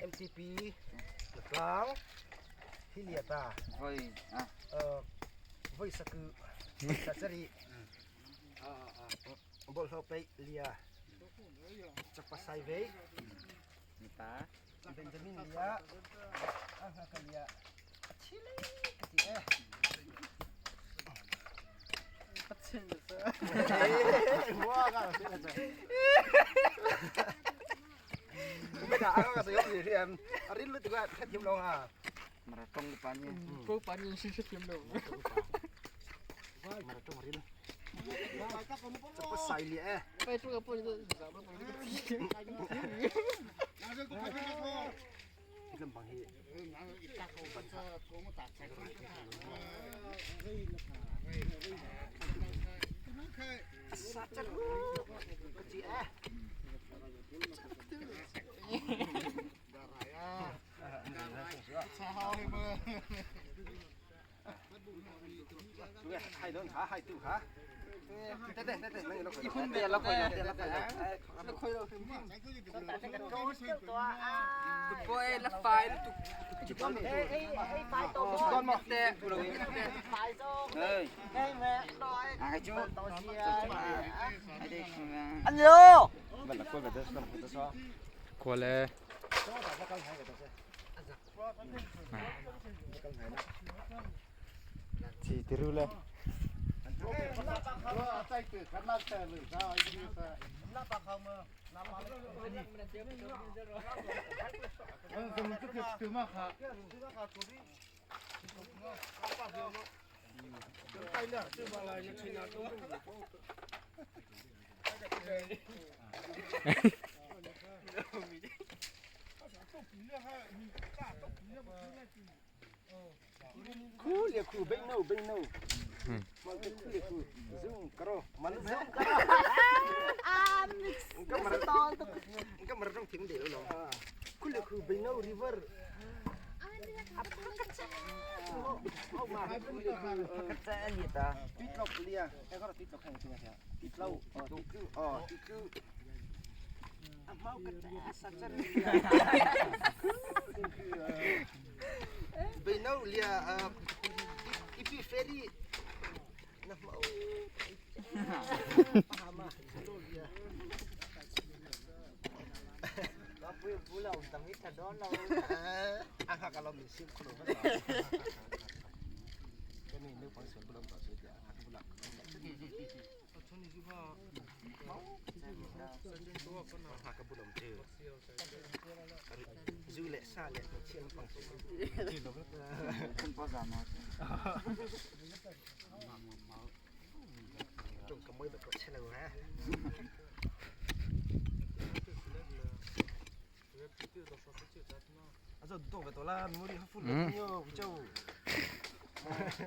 MTP tlang hiliata voi saku sasari bawlhhlawh peih lia chakpasai vei Benjamin lia a lia a thi le ka ti e Kual e. Chi tiru le.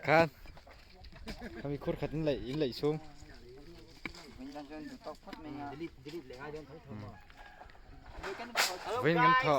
Khan. Kami khur khat in lei in lei sung. Vin kan tho.